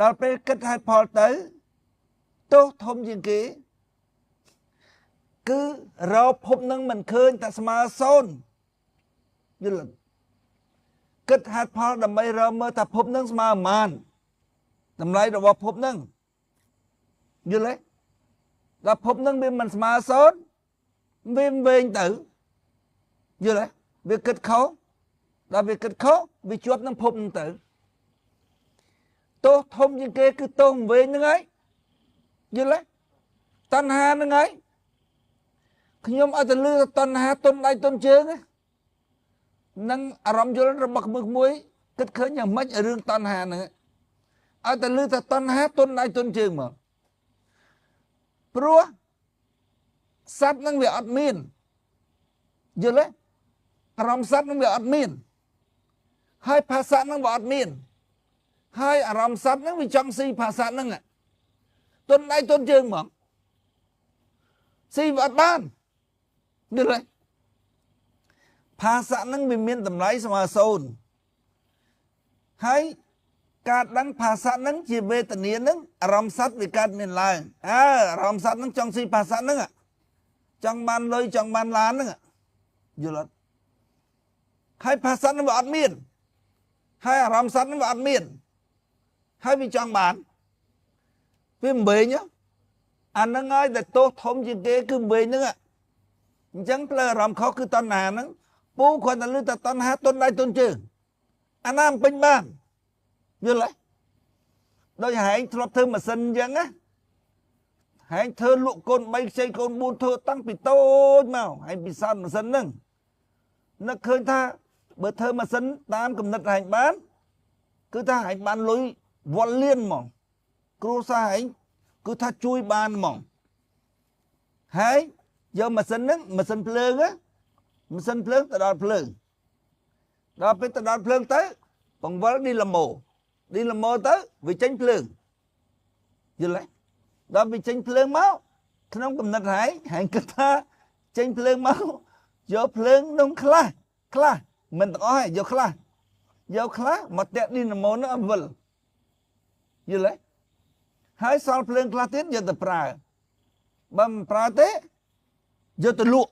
ដល់ពេលគិតហេតុផលទៅទោសធំជាងគេគឺរកភពនឹងមិនឃើញតែស្មើសូន្យយល់គិតហេតុផលដើម្បីរកមើលថាភពនឹងស្មើប៉ុន្មានតម្លៃរបស់ភពនឹងយល់ទេដល់ភពនឹងវាមិនស្មើសូន្យវាវែងទៅយល់ទេវាគិតខុសដល់វាគិតខុសវាជាប់នឹងភពនឹងទៅទោសធំជាងគេគឺទោសវែងហ្នឹងហើយយល់ទេតណ្ហាហ្នឹងហើយខ្ញុំឲ្យទៅលឺតណ្ហាទុនដៃទុនជើងនឹងអារម្មណ៍យល់របស់ក្មួយគិតឃើញយ៉ាងម៉េចរឿងតណ្ហាហ្នឹងឲ្យតែលឺថាតណ្ហាទុនដៃទុនជើងមកព្រោះសត្វហ្នឹងវាអត់មានយល់ទេអារម្មណ៍សត្វហ្នឹងវាអត់មានហើយភាសាហ្នឹងវាអត់មានហើយអារម្មណ៍សត្វហ្នឹងវាចង់ស៊ីភាសាហ្នឹងទុនដៃទុនជើងមកស៊ីវាអត់បានយល់ទេភាសាហ្នឹងវាមានតម្លៃស្មើសូន្យហើយការដឹងភាសាហ្នឹងជាវេទនាហ្នឹងអារម្មណ៍សត្វវាកើតមានឡើងអើអារម្មណ៍សត្វហ្នឹងចង់ស៊ីភាសាហ្នឹងចង់បានលុយចង់បានឡានហ្នឹងយល់អត់ហើយភាសាហ្នឹងវាអត់មានហើយអារម្មណ៍សត្វហ្នឹងវាអត់មានហើយវាចង់បានវាមិនវិញអាហ្នឹងហើយដែលទោសធំជាងគេគឺវិញហ្នឹងអញ្ចឹងផ្លូវអារម្មណ៍ខុសគឺតណ្ហាហ្នឹងពូគ្រាន់តែលឺតែតណ្ហាទុនដៃទុនជើងអាណាមិនពេញបានយល់ទេដូចហែងធ្លាប់ធ្វើម៉ាស៊ីនអញ្ចឹងណាហែងធ្វើលក់កូន3ខ្ចីកូន4ធ្វើតាំងពីតូចមកហែងពិសោធន៍ម៉ាស៊ីនហ្នឹងនឹកឃើញថាបើធ្វើម៉ាស៊ីនតាមកំណត់ហែងបានគឺថាហែងបានលុយវល់លៀនហ្មងគ្រួសារហែងគឺថាជួយបានហ្មងហើយយកម៉ាស៊ីនហ្នឹងម៉ាស៊ីនភ្លើងណាម៉ាស៊ីនភ្លើងទៅដល់ភ្លើងដល់ពេលទៅដល់ភ្លើងទៅបង្វិលឌីឡាម៉ូឌីឡាម៉ូទៅវាចេញភ្លើងយល់ទេដល់វាចេញភ្លើងមកក្នុងកំណត់ហែងហែងគិតថាចេញភ្លើងមកយកភ្លើងនំខ្លះខ្លះមិនទាំងអស់ទេយកខ្លះយកខ្លះមកតាក់ឌីណាម៉ូនោះឲ្យវិលយល់ទេហើយសល់ភ្លើងខ្លះទៀតយកទៅប្រើបើមិនប្រើទេយកទៅលក់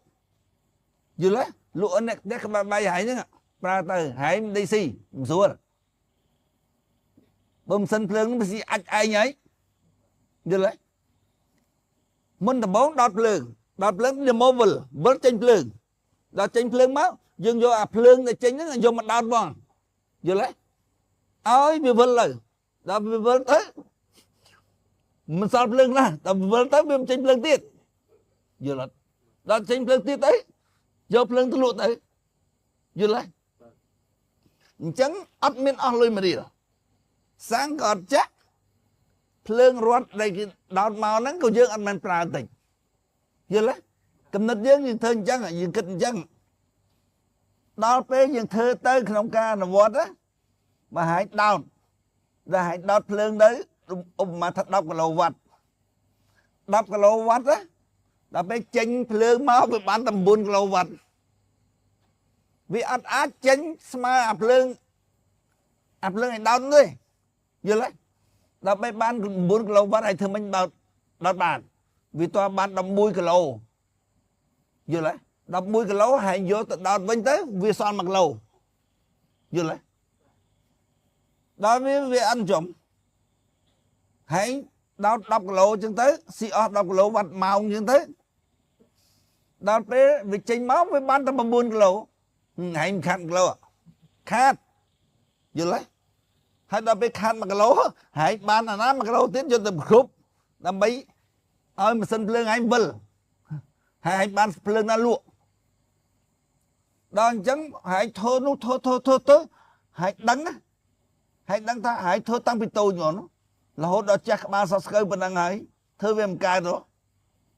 យល់ទេលក់អ្នកផ្ទះក្បែរបាយហែងហ្នឹងប្រើទៅហែងមិនដេកស៊ីមិនស្រួលបើមិនសិនភ្លើងវាស៊ីអាចឯងហើយយល់ទេមុនដំបូងដោតភ្លើងដោតភ្លើងវាមកវិលវិលចេញភ្លើងដល់ចេញភ្លើងមកយើងយកអាភ្លើងដែលចេញហ្នឹងយកមកដោតបងយល់ទេឲ្យវាវិលទៅដល់វាវិលទៅមិនសល់ភ្លើងណាដល់វិលទៅវាមិនចេញភ្លើងទៀតយល់អត់ដល់ចេញភ្លើងទៀតទៅយកភ្លើងទៅលក់ទៅយល់ទេអញ្ចឹងអត់មានអស់លុយមួយរៀលសាំងក៏អត់ចាក់ភ្លើងរត់ដែលគេដោតមកហ្នឹងក៏យើងអត់មែនប្រើតិចយល់ទេកំណត់យើងយើងធ្វើអញ្ចឹងយើងគិតអញ្ចឹងដល់ពេលយើងធ្វើទៅក្នុងការអនុវត្តណាបើហែងដោតដល់ហែងដោតភ្លើងទៅឧបមាថា10គីឡូវ៉ាត់10គីឡូវ៉ាត់ណាដល់ពេលចេញភ្លើងមកវាបានតែ9គីឡូវ៉ាត់វាអត់អាចចេញស្មើអាភ្លើងអាភ្លើងឲ្យដោតទេយល់ទេដល់ពេលបាន9គីឡូវ៉ាត់ឲ្យធ្វើមិញដោតដោតបានវាតបាន11គីឡូយល់ទេ11គីឡូហើយយកទៅដោតវិញទៅវាសល់1គីឡូយល់ទេដល់វាអត់ចំហើយដោត10គីឡូអញ្ចឹងទៅស៊ីអស់10គីឡូវ៉ាត់ម៉ោងអញ្ចឹងទៅដល់ពេលវាចេញមកវាបានតែ9គីឡូហើយមិនខាត់1គីឡូខាតយល់ទេហើយដល់ពេលខាត1គីឡូហើយបានអាណា1គីឡូទៀតយកទៅគ្រប់ដើម្បីឲ្យម៉ាស៊ីនភ្លើងឯងវិលហើយបានភ្លើងណាលក់ដល់អញ្ចឹងហើយធ្វើនោះធ្វើធ្វើធ្វើទៅហើយដឹងណាហើយដឹងថាហើយធ្វើតាំងពីតូចមកនោះរហូតដល់ចាស់ក្បាលសក់ស្កូវប៉ុណ្ណឹងហើយធ្វើវាមិនកើតទេ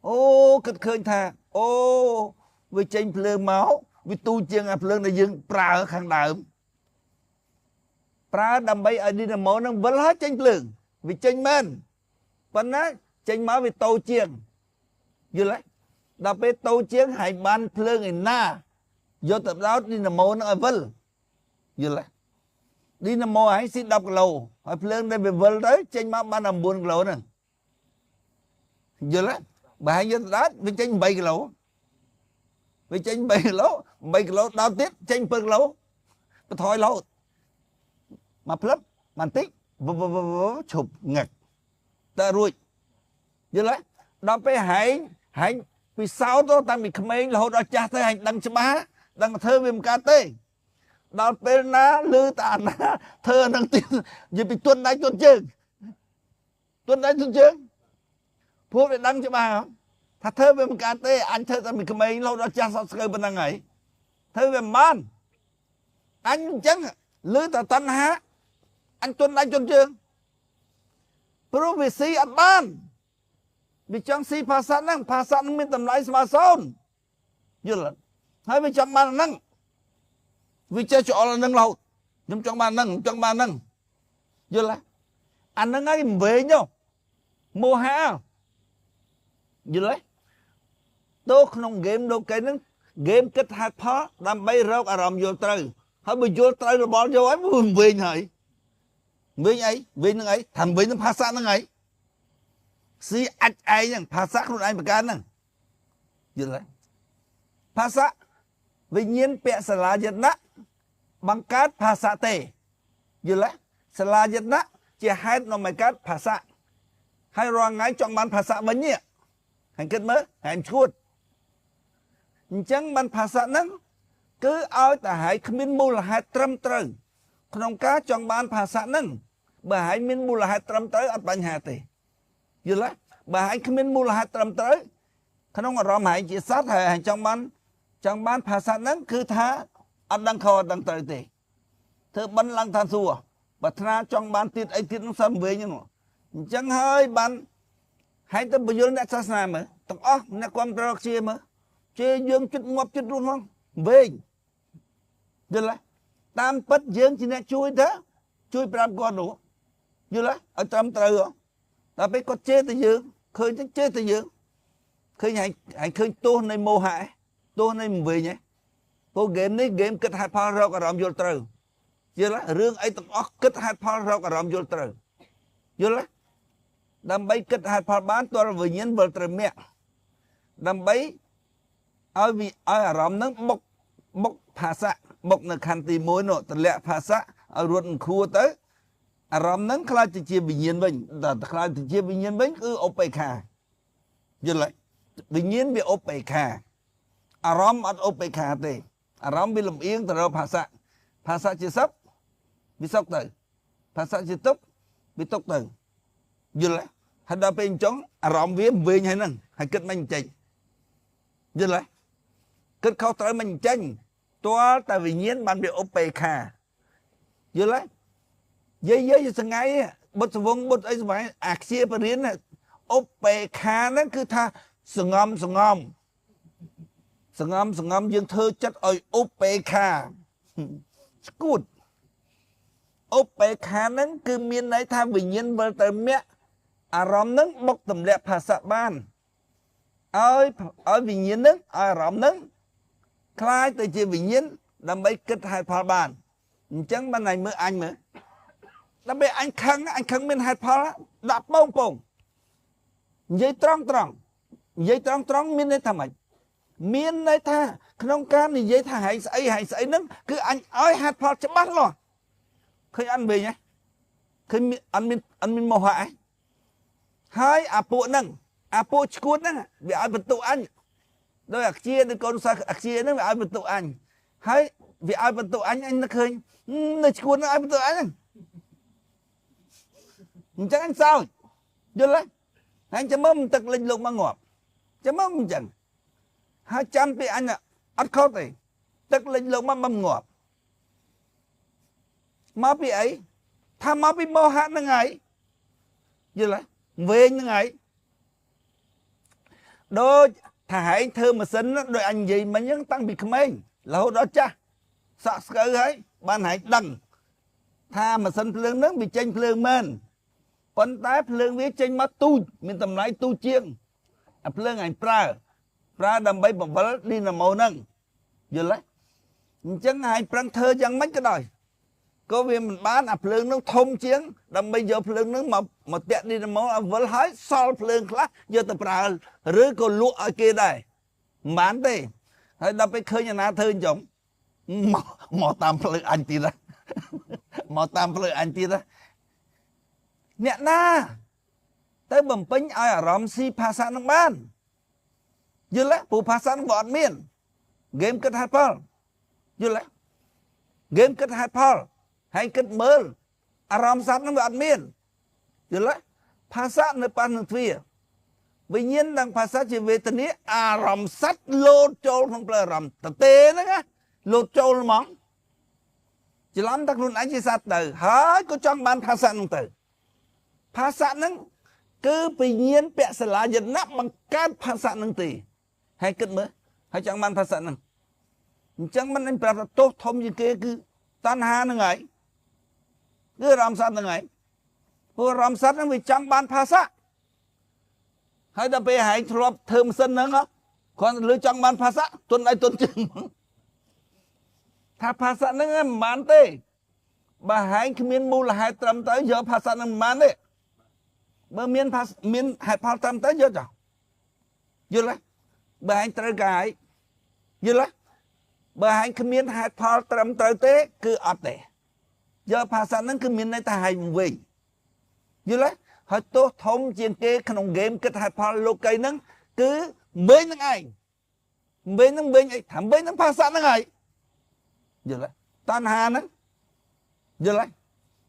អូគិតឃើញថាអូវាចេញភ្លើងមកវាទូជាងអាភ្លើងដែលយើងប្រើខាងដើមប្រើដើម្បីឲ្យឌីណាម៉ូនឹងវិលហើយចេញភ្លើងវាចេញមែនប៉ុន្តែចេញមកវាតូចជាងយល់ទេដល់ពេលតូចជាងហើយបានភ្លើងឯណាយកទៅដោតឌីណាម៉ូនឹងឲ្យវិលយល់ទេ ឌីណាម៉ូឯងស៊ី10គីឡូហើយភ្លើងដែលវាវិលទៅចេញមកបាន9គីឡូហ្នឹងយល់ទេបើឯងយកទៅដោតវាចេញ8គីឡូវាចេញ3គីឡូ8គីឡូដល់ទៀតចេញ7គីឡូបន្ថយរហូតមកផ្លឹបបន្តិចឈប់ងឹកតើរួចយល់ទេដល់ពេលហែងហែងពិសោធន៍ទៅតាំងពីក្មេងរហូតដល់ចាស់ទៅហែងដឹងច្បាស់ដឹងធ្វើវាមិនកើតទេដល់ពេលណាឮតាណាធ្វើអានឹងទៀតនិយាយពីទុនដៃទុនជើងទុនដៃទុនជើងពួកវាដឹងច្បាស់ថាធ្វើវាមិនកើតទេអញធ្វើតែពីក្មេងរហូតដល់ចាស់សក់ស្កើប៉ុណ្ណឹងហើយធ្វើវាមិនបានអញអញ្ចឹងឮតែតណ្ហាអញទុនដៃទុនជើងព្រោះវាស៊ីអត់បានវាចង់ស៊ីភាសាហ្នឹងភាសាហ្នឹងមានតម្លៃស្មើសូន្យយល់ហើយវាចង់បានហ្នឹងវាចេះច្អល់ហ្នឹងរហូតខ្ញុំចង់បានហ្នឹងចង់បានហ្នឹងយល់ទេអាហ្នឹងហើយមិនវិញទេមោហៈយល់ទេទោះក្នុងហ្គេមលោកគេហ្នឹងហ្គេមគិតហេតុផលដើម្បីរកអារម្មណ៍យល់ត្រូវហើយបើយល់ត្រូវរបល់យកហើយវាមិនវិញហើយវិញអីវិញនឹងអីថាវិញនឹងភាសាហ្នឹងអីស៊ីអាចឯងហ្នឹងភាសាខ្លួនឯងបង្កើតហ្នឹងយល់ទេភាសាវិញ្ញាណពាក្យសាលាយតនៈបង្កើតភាសាទេយល់ទេសាលាយតនៈជាហេតុនាំឲ្យកើតភាសាហើយរាល់ថ្ងៃចង់បានភាសាវិញនេះហើយគិតមើលហើយឈួតអញ្ចឹងបានភាសាហ្នឹងគឺឲ្យតែហើយគ្មានមូលហេតុត្រឹមត្រូវក្នុងការចង់បានភាសាហ្នឹងបើហើយមានមូលហេតុត្រឹមត្រូវអត់បញ្ហាទេយល់ទេបើហើយគ្មានមូលហេតុត្រឹមត្រូវក្នុងអារម្មណ៍ហើយជាសត្វហើយចង់បានភាសាហ្នឹងគឺថាអត់ដឹងខុសអត់ដឹងត្រូវទេធ្វើបិណ្ឌឡើងឋានសួគ៌បើថ្នាចង់បានទៀតអីទៀតនោះសឹមវិញហ្នឹងអញ្ចឹងហើយបានហើយទៅបញ្យល់អ្នកសាសនាមើលទាំងអស់អ្នកគ្រប់គ្រងជាមើលជាយើងចិត្តងាប់ចិត្តរស់ហ្មងវិញយល់ទេតាមពិតយើងជាអ្នកជួយទៅជួយប្រាប់គាត់នោះយល់ទេឲ្យត្រឹមត្រូវដល់ពេលគាត់ជេរទៅយើងឃើញទៅជេរទៅយើងឃើញហើយឃើញទោសនៃមោហៈទោសនៃមិនវិញហ៎ពួកហ្គេមនេះហ្គេមគិតហេតុផលរកអារម្មណ៍យល់ត្រូវយល់ទេរឿងអីទាំងអស់គិតហេតុផលរកអារម្មណ៍យល់ត្រូវយល់ទេដើម្បីគិតហេតុផលបានទាល់វិញ្ញាណវិលត្រូវមគ្គដើម្បីឲ្យវាឲ្យអារម្មណ៍នឹងបុកភាសាបុកនៅខណ្ឌទី1នោះតម្លាក់ភាសាឲ្យរត់ខួរទៅអារម្មណ៍នឹងខ្លាចទៅជាវិញ្ញាណវិញដល់ខ្លាចទៅជាវិញ្ញាណវិញគឺឧបេក្ខាយល់ទេវិញ្ញាណវាឧបេក្ខាអារម្មណ៍អត់ឧបេក្ខាទេអារម្មណ៍វាលំអៀងទៅរកភាសាភាសាជាសុខវាសុខទៅភាសាជាទុក្ខវាទុក្ខទៅយល់ទេហើយដល់ពេលអញ្ចឹងអារម្មណ៍វាវិញហើយហ្នឹងហើយគិតមិនចេញយល់ទេគិតខុសត្រូវមិនចេញទាល់តែវិញ្ញាណបានវាឧបេក្ខាយល់ទេយាយសងៃបុត្រសវងបុត្រអីសម័យអាខ្ជាបរិញ្ញាឧបេក្ខាហ្នឹងគឺថាសងំសងំសងំសងំយើងធ្វើចិត្តឲ្យឧបេក្ខាស្គួតឧបេក្ខាហ្នឹងគឺមានន័យថាវិញ្ញាណវិលទៅមគ្គអារម្មណ៍ហ្នឹងបុកទម្លាក់ភាសាបានឲ្យវិញ្ញាណហ្នឹងឲ្យអារម្មណ៍ហ្នឹងคล้ายទៅជាវិញ្ញាណដើម្បីគិតហេតុផលបានអញ្ចឹងបានឯងមើលអញមើលដើម្បីអញខឹងអញខឹងមានហេតុផលដាក់ពងពងនិយាយត្រង់ត្រង់និយាយត្រង់ត្រង់មានន័យថាម៉េចមានន័យថាក្នុងការនិយាយថាហែងស្អីហែងស្អីហ្នឹងគឺអញឲ្យហេតុផលច្បាស់លាស់ឃើញអត់វិញហ៎ឃើញអត់មានមោហៈហ៎ហើយអាពួកហ្នឹងអាពួកឈួតហ្នឹងវាឲ្យបន្ទុកអញដោយអាខ្ជាដូចកូនសិស្សអាខ្ជាហ្នឹងវាឲ្យបន្ទុកអញហើយវាឲ្យបន្ទុកអញអញនឹកឃើញនៅឈួតហ្នឹងឲ្យបន្ទុកអញហ្នឹងអញ្ចឹងអញសោចយល់ទេហើយចាំមើលទឹកលិចលោកមកងាប់ចាំមើលអញ្ចឹងហើយចាំពីអញអត់ខុសទេទឹកលិចលោកមកមិនងាប់មកពីអីថាមកពីមោហៈហ្នឹងហើយយល់ទេវិញហ្នឹងហើយដូចថាហែងធ្វើម៉ាស៊ីនដោយអញនិយាយមិញហ្នឹងតាំងពីក្មេងរហូតដល់ចាស់សក់ស្កូវហើយបានហែងដឹងថាម៉ាស៊ីនភ្លើងហ្នឹងវាចេញភ្លើងមែនប៉ុន្តែភ្លើងវាចេញមកទូចមានតម្លៃទូចជាងអាភ្លើងឯងប្រើដើម្បីបង្វិលឌីណាម៉ូហ្នឹងយល់ទេអញ្ចឹងហែងប្រឹងធ្វើយ៉ាងម៉េចក៏ដោយ ក៏វាមិនបានអាភ្លើងនឹងធំជាងដើម្បីយកភ្លើងនឹងមកមកតាក់ឌីណាម៉ូឲ្យវិលហើយសល់ភ្លើងខ្លះយកទៅប្រើឬក៏លក់ឲ្យគេដែរមិនបានទេហើយដល់ពេលឃើញអាណាធ្វើអញ្ចឹងមកមកតាមផ្លូវអញទៀតមកតាមផ្លូវអញទៀតអ្នកណាទៅបំពេញឲ្យអារម្មណ៍ស៊ីភាសានឹងបានយល់ទេព្រោះភាសានឹងវាអត់មានហ្គេមគិតហេតុផលយល់ទេហ្គេមគិតហេតុផលហើយគិតមើលអារម្មណ៍សត្វនឹងវាអត់មានយល់ទេភាសានៅប៉ះនឹងទ្វាវិញ្ញាណនិងភាសាជាវេទនាអារម្មណ៍សត្វលោតចូលក្នុងផ្លូវអារម្មណ៍តទេហ្នឹងណាលោតចូលហ្មងច្រឡំតែខ្លួនឯងជាសត្វទៅហើយក៏ចង់បានភាសាហ្នឹងទៅភាសាហ្នឹងគឺវិញ្ញាណពសិលាយតនៈបង្កើតភាសាហ្នឹងទេហើយគិតមើលហើយចង់បានភាសាហ្នឹងអញ្ចឹងមិនអញប្រាប់ថាទោសធំជាងគេគឺតណ្ហាហ្នឹងហើយគឺអារម្មណ៍សត្វហ្នឹងហើយព្រោះអារម្មណ៍សត្វហ្នឹងវាចង់បានភាសាហើយដល់ពេលហែងធ្លាប់ធ្វើម៉ាស៊ីនហ្នឹងគ្រាន់តែលើចង់បានភាសាទុនឲ្យទុនជើងថាភាសាហ្នឹងមិនបានទេបើហែងគ្មានមូលហេតុត្រឹមត្រូវយកភាសាហ្នឹងមិនបានទេបើមានមានហេតុផលត្រឹមត្រូវយកចុះយល់ទេបើហែងត្រូវការយល់ទេបើហែងគ្មានហេតុផលត្រឹមត្រូវទេគឺអត់ទេយកភាសាហ្នឹងគឺមានន័យថាហែងវិញយល់ទេហើយទោសធំជាងគេក្នុងហ្គេមគិតហេតុផលលោកីហ្នឹងគឺវិញហ្នឹងឯងវិញហ្នឹងវិញអីថាវិញហ្នឹងភាសាហ្នឹងហើយយល់ទេតណ្ហាហ្នឹងយល់ទេ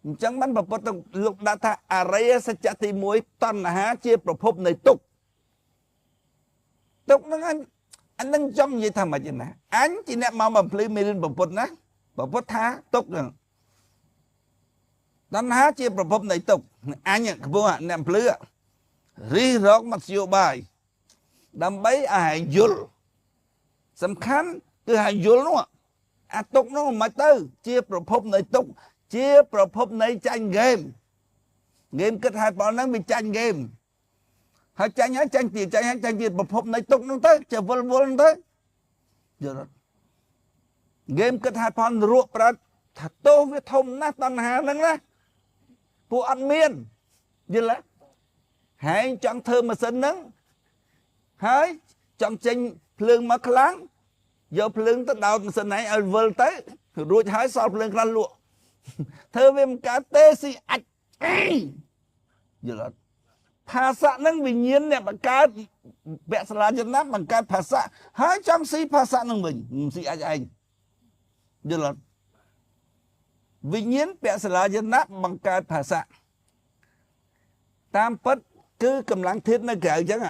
អញ្ចឹងបានពុទ្ធលោកដាក់ថាអរិយសច្ចៈទី1តណ្ហាជាប្រភពនៃទុក្ខទុក្ខហ្នឹងអញនឹងចង់និយាយថាម៉េចណាអញជាអ្នកមកបំភ្លឺមេរៀនពុទ្ធណាពុទ្ធថាទុក្ខហ្នឹងតណ្ហាជាប្រភពនៃទុក្ខអញកំពុងអ្នកបំភ្លឺរិះរកមធ្យោបាយដើម្បីឲ្យយល់សំខាន់គឺឲ្យយល់នោះអាទុក្ខនោះមិនទៅជាប្រភពនៃទុក្ខជាប្រភពនៃចាញ់ហ្គេមហ្គេមគិតហេតុផលហ្នឹងវាចាញ់ហ្គេមហើយចាញ់ហើយចាញ់ទៀតចាញ់ហើយចាញ់ទៀតប្រភពនៃទុក្ខនោះទៅជាវល់វល់ទៅយល់អត់ហ្គេមគិតហេតុផលរក់ប្រាត់ថាទោសវាធំណាស់តណ្ហាហ្នឹងណាពួកអត់មានយល់ទេហើយចង់ធ្វើម៉ាស៊ីនហ្នឹងហើយចង់ចេញភ្លើងមកខ្លាំងយកភ្លើងទៅដោតម៉ាស៊ីនឯងឲ្យវិលទៅរួចហើយសល់ភ្លើងខ្លះលក់ធ្វើវាមិនកើតទេស៊ីអាចយល់អត់ភាសាហ្នឹងវិញ្ញាណអ្នកបង្កើតពសិលាយតនៈបង្កើតភាសាហើយចង់ស៊ីភាសាហ្នឹងវិញស៊ីអាចឯងយល់អត់វិញ្ញាណពសិលាយតនៈបង្កើតភាសាតាមពិតគឺកម្លាំងធាតុនៅក្រៅអញ្ចឹង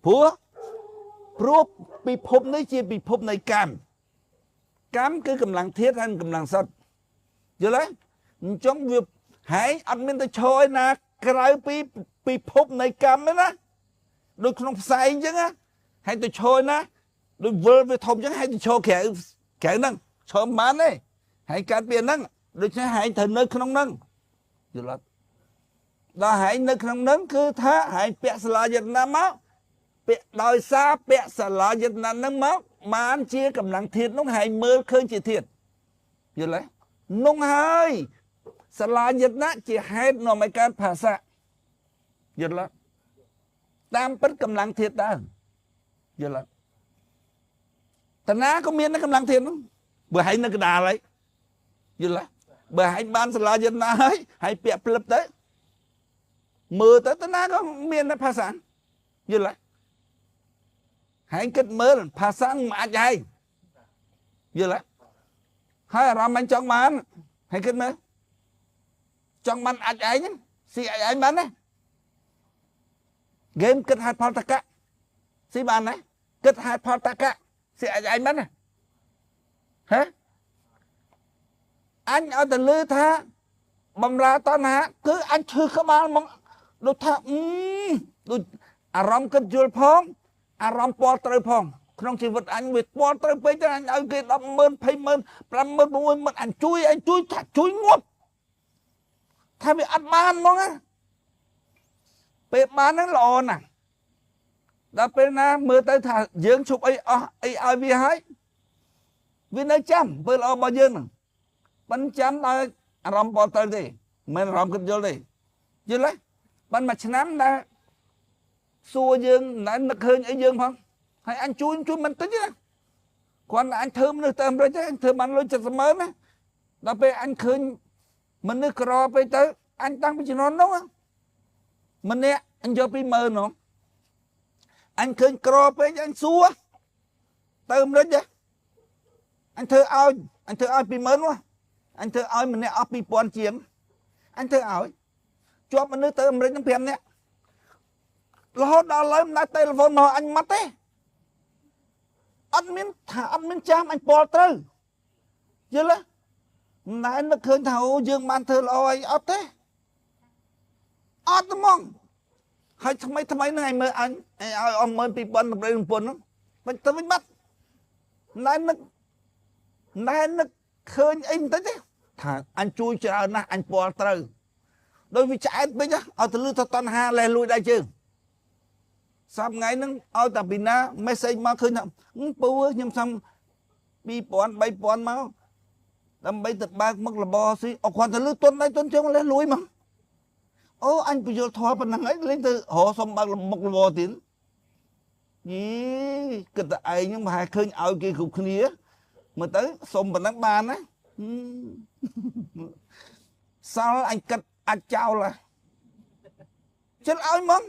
ព្រោះពិភពនេះជាពិភពនៃកម្មកម្មគឺកម្លាំងធាតុហើយកម្លាំងសុទ្ធយល់ទេអញ្ចឹងវាហែងអត់មានទៅឈរឯណាក្រៅពីពិភពនៃកម្មទេណាដូចក្នុងផ្សែងអញ្ចឹងណាហែងទៅឈរណាដូចវិលវាធំអញ្ចឹងហែងទៅឈរក្រៅក្រៅហ្នឹងឈរមិនបានទេហែងកើតពីហ្នឹងដូច្នេះហែងត្រូវនៅក្នុងហ្នឹងយល់អត់ដល់ហែងនៅក្នុងហ្នឹងគឺថាហែងពាក់សាលាយតនៈមកពាក់ដោយសារពាក់សាលាយតនៈហ្នឹងមកបានជាកម្លាំងធាតុនោះហែងមើលឃើញជាធាតុយល់ទេនោះហើយសាលាយតនៈជាហេតុនាំឲ្យកើតភាសាយល់ទេតាមពិតកម្លាំងធាតុដើមយល់ទេតាណាក៏មានកម្លាំងធាតុនោះបើហែងនៅកណ្ដាលហើយយល់ទេបើហែងបានសាលាយតនៈហើយហែងពាក់ផ្លឹបទៅមើលទៅតាណាក៏មានភាសាយល់ទេហែងគិតមើលភាសាមិនអាចហែងយល់ទេហើយអារម្មណ៍មិនចង់បានហែងគិតមើលចង់បានអាចឯងស៊ីអាចឯងបានណាហ្គេមគិតហេតុផលតកៈស៊ីបានណាគិតហេតុផលតកៈស៊ីអាចឯងបានណាហ៎អញឲ្យតែលឺថាបំរាតណ្ហាគឺអញឈឺក្បាលហ្មងដូចថាដូចអារម្មណ៍គិតយល់ផងអារម្មណ៍ពាល់ត្រូវផងក្នុងជីវិតអញវាពាល់ត្រូវពេកទៅអញឲ្យគេ100000 20000 50000 60000អញជួយអញជួយថាជួយងាប់ថាវាអត់បានហ្មងណាពេលបានហ្នឹងល្អណាស់ដល់ពេលណាមើលទៅថាយើងឈប់អីអស់អីឲ្យវាហើយវានៅចាំពេលល្អរបស់យើងហ្នឹង ប៉ិនចាំដល់អារម្មណ៍បទៅទេមិនអារម្មណ៍គិតយល់ទេយល់ទេបានមួយឆ្នាំដែលសួរយើងមិននឹកឃើញអីយើងផងហើយអញជួយជួយមិនតិចណាគ្រាន់តែអញធ្វើមនុស្សទៅអាមេរិកទេអញធ្វើបានលុយ70ម៉ឺនណាដល់ពេលអញឃើញមនុស្សក្រពេកទៅអញតាំងពីជំនាន់នោះម្នាក់អញយក20000នោះអញឃើញក្រពេកអញសួរទៅអាមេរិកទេអញធ្វើឲ្យអញធ្វើឲ្យ20000នោះអញធ្វើឲ្យម្នាក់អស់2000ជាងអញធ្វើឲ្យជាប់មនុស្សទៅអាមេរិកនឹង5នាក់រហូតដល់ឥឡូវមិនដែលទូរស័ព្ទមកអញម៉ាត់ទេអត់មានថាអត់មានចាំអញពលត្រូវយល់ទេមិនដែលនឹកឃើញថាអូយើងបានធ្វើល្អអីអត់ទេអត់ហ្មងហើយថ្មីថ្មីហ្នឹងឯងមើលអញឲ្យអស់12000តម្រូវប្រពន្ធហ្នឹងមិនទៅវិញបាត់មិនដែលនឹកមិនដែលនឹកឃើញអីបន្តិចទេថាអញជួយច្រើនណាស់អញពលត្រូវដោយវាឆ្អែតពេកឲ្យទៅលឺទៅតណ្ហាលេះលួចដៃជើងសប្ថ្ងៃហ្នឹងឲ្យតែពីណា message មកឃើញថាពូខ្ញុំសុំ2000 3000មកដើម្បីទៅបើកមុខរបរស៊ីអគ្រាន់តែលឺទុនដៃទុនជើងលេះលួយមកអូអញពយល់ធေါ်ប៉ុណ្ណឹងហើយលេងទៅរកសុំបើកមុខរបរទៀតយីគិតតែឯងហ្នឹងប្រហែលឃើញឲ្យគេគ្រប់គ្នាមើលទៅសុំប៉ុណ្ណឹងបានណាសល់អញគិតអាចចោលជិលឲ្យហ្មង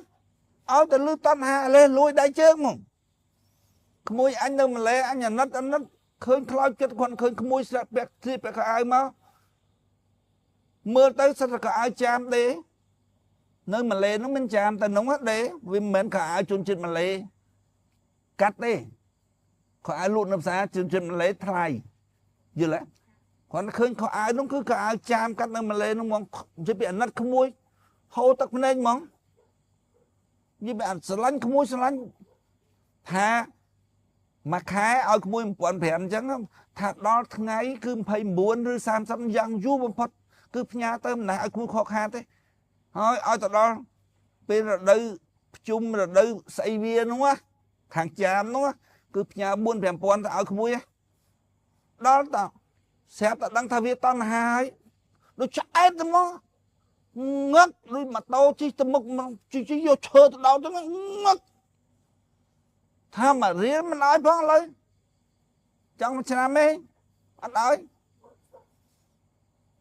ឲ្យទៅលឺតណ្ហាលេះលួយដៃជើងហ្មងក្មួយអញនៅម៉ាឡេអញអាណិតអាណិតឃើញខ្លោចចិត្តគាត់ឃើញក្មួយស្លាក់ពាក់ស្លៀកពាក់ខោអាវមកមើលទៅសិតតែខោអាវចាមទេនៅម៉ាឡេនោះមិនចាមតែនោះទេវាមិនមែនខោអាវជនជាតិម៉ាឡេកាត់ទេខោអាវលក់នៅផ្សារជនជាតិម៉ាឡេថ្លៃយល់ទេគាត់ឃើញខោអាវនោះគឺខោអាវចាមកាត់នៅម៉ាឡេនោះហ្មងនិយាយពីអាណិតក្មួយហូរទឹកភ្នែកហ្មងនិយាយពីអាស្រឡាញ់ក្មួយស្រឡាញ់ថាមួយខែឲ្យក្មួយ1500អញ្ចឹងថាដល់ថ្ងៃគឺ29ឬ30យ៉ាងយូរបំផុតគឺផ្ញើទៅមិនដែលឲ្យក្មួយខកខាតទេហើយឲ្យទៅដល់ពេលរដូវភ្ជុំរដូវស្អីវានោះខាងចាមនោះគឺផ្ញើ4 5000ទៅឲ្យក្មួយដល់តស្រាប់តែដឹងថាវាតណ្ហាហើយដូចឆ្អែតទៅមកងឹកដូចម៉ូតូជិះទៅមុខជិះយកឈើទៅដល់ទៅងឹកថាមករៀនមិនឲ្យផងឥឡូវចង់មួយឆ្នាំទេអត់ឲ្យ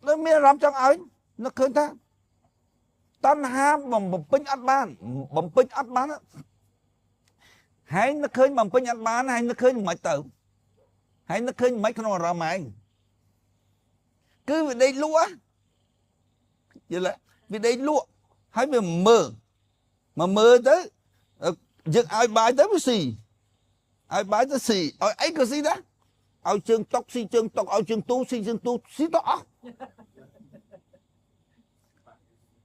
ដូចមានអារម្មណ៍ចង់ឲ្យនឹកឃើញថាតណ្ហាបំពេញអត់បានបំពេញអត់បានហើយនឹកឃើញបំពេញអត់បានហើយនឹកឃើញមិនទៅហើយនឹកឃើញមិនក្នុងអារម្មណ៍ឯងគឺវាដេកលក់យល់ទេវាដេកលក់ហើយវាមើលមកមើលទៅយើងឲ្យបាយទៅវាស៊ីឲ្យបាយទៅស៊ីឲ្យអីក៏ស៊ីដែរឲ្យជើងតុកស៊ីជើងតុកឲ្យជើងទូស៊ីជើងទូស៊ីទៅអស់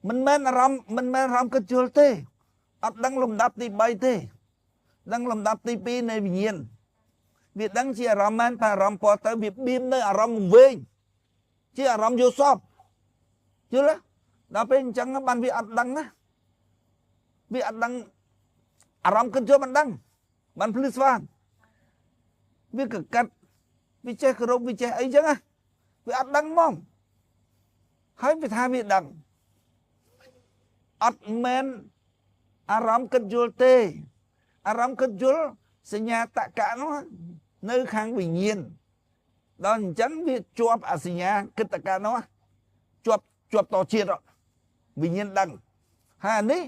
មិនមែនអារម្មណ៍មិនមែនអារម្មណ៍គិតយល់ទេអត់ដឹងលំដាប់ទី3ទេដឹងលំដាប់ទី2នៃវិញ្ញាណវាដឹងជាអារម្មណ៍មែនតែអារម្មណ៍ពណ៌ទៅវាបៀមនៅអារម្មណ៍វែងជាអារម្មណ៍យល់សពយល់ទេដល់ពេលអញ្ចឹងបានវាអត់ដឹងណាវាអត់ដឹងអារម្មណ៍គិតយល់មិនដឹងបានភ្លឺស្វាងវាកកាត់វាចេះគោរពវាចេះអីចឹងណាវាអត់ដឹងហ្មងហើយវាថាវាដឹងអត់មែនអារម្មណ៍គិតយល់ទេអារម្មណ៍គិតយល់សញ្ញាតកៈនោះនៅខាងវិញ្ញាណដល់អញ្ចឹងវាជាប់អសញ្ញាគិតកៈនោះជាប់ជាប់តជាតិវិញ្ញាណដឹងហើយអានេះ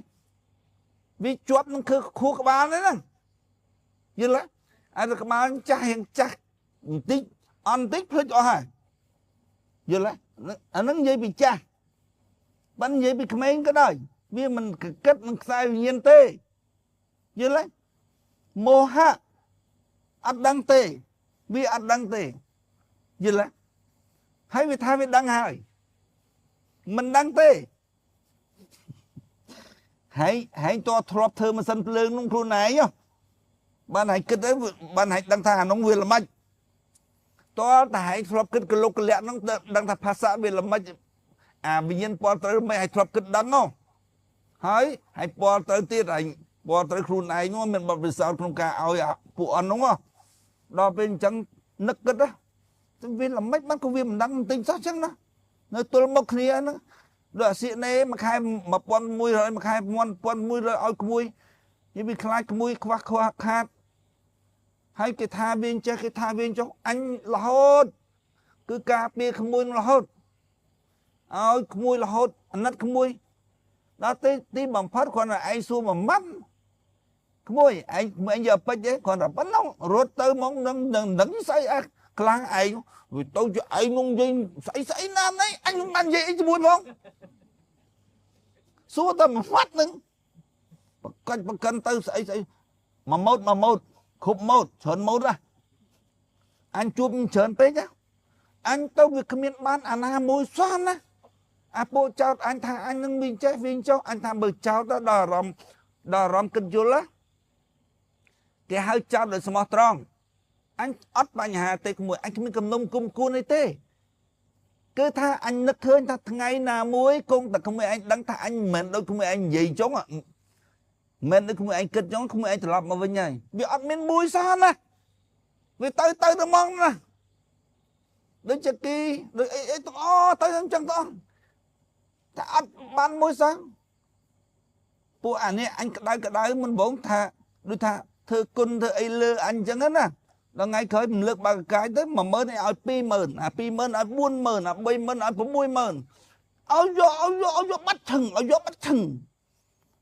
វាជាប់នឹងគឺខួរក្បាលហ្នឹងយល់ទេអាក្បាលចាស់រៀងចាស់បន្តិចអន់បន្តិចភ្លេចអស់ហើយយល់ទេអាហ្នឹងនិយាយពីចាស់បាននិយាយពីក្មេងក៏ដោយវាមិនគិតនឹងខ្សែវិញ្ញាណទេយល់ទេមោហៈអត់ដឹងទេវាអត់ដឹងទេយល់ទេហើយវាថាវាដឹងហើយមិនដឹងទេហើយហើយតើធ្លាប់ធ្វើម៉ាស៊ីនភ្លើងនោះខ្លួនឯងបានហើយគិតទៅបានហើយដឹងថាអានោះវាល្មិចតើតែហើយធ្លាប់គិតកលុកកលៈនោះដឹងថាភាសាវាល្មិចអាវិញ្ញាណពលត្រូវមិនឲ្យធ្លាប់គិតដឹងនោះហើយហើយពលត្រូវទៀតហើយពលត្រូវខ្លួនឯងនោះមានបទពិសោធន៍ក្នុងការឲ្យពួកអន់នោះដល់ពេលអញ្ចឹងនឹកគិត វាល្មិចបានក៏វាមិនដឹងបន្តិចសោះចឹងណានៅទល់មុខគ្នាហ្នឹងដូចអាសៀកណេមួយខែ1100មួយខែ1100ឲ្យក្មួយនិយាយវាខ្លាចក្មួយខ្វះខ្វះខាតហើយគេថាវាចេះគេថាវាចុះអញរហូតគឺការពារក្មួយរហូតឲ្យក្មួយរហូតអាណិតក្មួយដល់ទីបំផុតគ្រាន់តែឯងសួរមួយម៉ាត់ក្មួយឯងយកពេជ្រទេគ្រាន់តែប៉ុណ្ណឹងរត់ទៅហ្មងនឹងនឹងស្អីអាខ្លាំងឯងវាទៅជាឯងនឹងនិយាយស្អីស្អីណានេះអញមិនបាននិយាយអីជាមួយផងសួរតែមួយម៉ាត់នឹងបកាច់បកិនទៅស្អីស្អីមួយម៉ូតមួយម៉ូតគ្រប់ម៉ូតច្រើនម៉ូតណាអញជួបច្រើនពេកណាអញទៅវាគ្មានបានអាណាមួយសោះណាអាពួកចោតអញថាអញនឹងមានចេះវិញចុះអញថាបើចោតទៅដល់អារម្មណ៍ដល់អារម្មណ៍គិតយល់ណាគេហៅចោតដោយស្មោះត្រង់អញអត់បញ្ហាទេក្មួយអញគ្មានកំណុំគុំគួនអីទេគឺថាអញនឹកឃើញថាថ្ងៃណាមួយគង់តែក្មួយឯងដឹងថាអញមិនមែនដូចក្មួយឯងនិយាយចុងមិនដូចក្មួយឯងគិតចុងក្មួយឯងត្រឡប់មកវិញហើយវាអត់មានមួយសោះណាវាទៅទៅទៅហ្មងណាដូចជាគីដូចអីអីទាំងអស់ទៅអញ្ចឹងទាំងអស់តែអត់បានមួយសោះពួកអានេះអញក្តៅក្តៅមិនបងថាដូចថាធ្វើគុណធ្វើអីលើអញអញ្ចឹងណាដល់ថ្ងៃក្រោយមិនលើកបើកកាយទៅ10000ឲ្យ20000អា20000ឲ្យ40000អា30000ឲ្យ60000ឲ្យយកឲ្យយកឲ្យយកបាត់ឈឹងឲ្យយកបាត់ឈឹង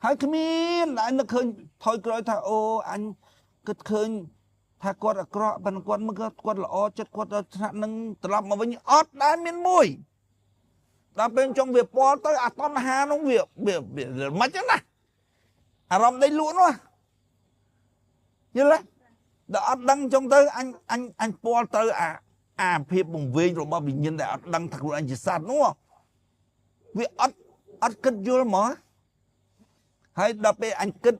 ហើយគ្មានតែនឹកឃើញថយក្រោយថាអូអញគិតឃើញថាគាត់អាក្រក់ប៉ុន្តែគាត់មើលគាត់ល្អចិត្តគាត់ដល់ថ្នាក់នឹងត្រឡប់មកវិញអត់ដែលមានមួយដល់ពេលចុងវាពាល់ទៅអាតណ្ហានោះវាមិនចឹងណាអារម្មណ៍ដេកលក់នោះយល់ទេដល់អត់ដឹងចុងទៅអញអញអញពាល់ទៅអាភាពបង្វែងរបស់វិញ្ញាណដែលអត់ដឹងថាខ្លួនអញជាសត្វនោះវាអត់គិតយល់ហ្មងហើយដល់ពេលអញគិត